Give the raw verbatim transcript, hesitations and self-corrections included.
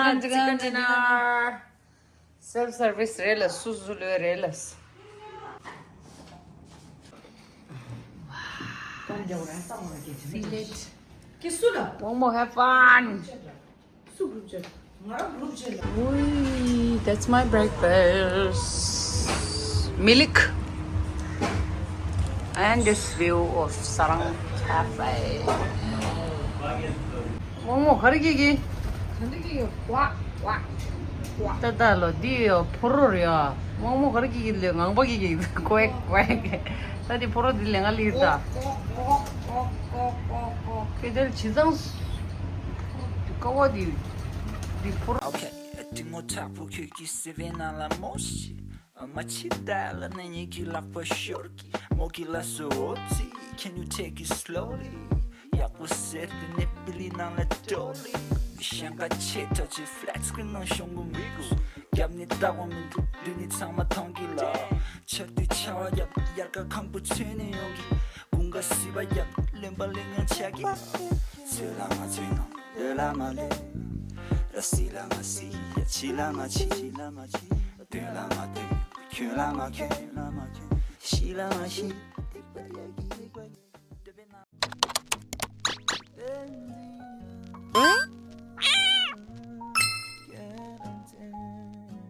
chicken, chicken dinner. Self service རེད་ལ། སུ་སུ་ལོས་རེད་ལ། One more, have fun. Ooh, that's my breakfast. Milk and this view of Sarang Cafe. མོག་མོག་ག་རེ་སྐྱེ་གི། ག་འདི་གི་ཡོད་ཀ་ཀ་ཀ། ད་ད་ལོ་འདི་ཡོད་ཕོ་རོ་རེད་ཨ། མོག་མོག་ག་རེ་སྐྱེ་གི་ལས་ངང་པ་སྐྱེ་གི་ཀོ་ཀོ། ད་འདི་ཕོ་རོ་འདི་ལས་ང་ལིར་ད། ཀོ་ཀོ་ཀོ་ཀོ། ཁྱེད་དེར་བྱི་ཙང་ཀ་བ་འདི་འདི་ཕོ་རོ། Okay, ཏིང་མོ་དྲག་པོ་ཁྱོད་ཀྱི་སེ་བའི་ནང་ལ་མོ་ཤི། མ་ཕྱི་ད་ལ་ནི་ཉིད་ཀྱི་ལག་པ་ཤོར་གི། མོ་གི་ལ་སོ་འོ་ཙི། Can you take it slowly? ཡག་པོ་ཟེར་དུ་ནི་པི་ལི་ནང་ལ་ཏོ་ལི། ཤང་ཀ་ཆེ་ཐོ་ཆེ་flat screen ནང་ཤོང་གི་མི་དགོས། རྒྱབ་ནི་ལྟ་བ་མི་འདུག་དེ་ནི་ཚང་མ་མཐོང་གི་ལ། ཆར་དུས་ཆར་བ་རྒྱབ་དབྱར་ཁ་ཁམ་བུ་ཚོས་ནས་ཡོང་གི། དགུན་ཁ་སྲིད་པ་རྒྱབ་རློན་པ་ལེན་ཡང་ཆགས་གི། ཚོད་ལ་མ་ཚོད་ནང་ལོས་ལ་མ་ལོས། ར་སི་ལ་མ་སི་ཡ་ཆི་ལ་མ་ཆི། དོན་ལ་མ་དོན་ཁྱོད་ལ་མ་ཁྱོད། ཤི་ལ་མ་ཤི།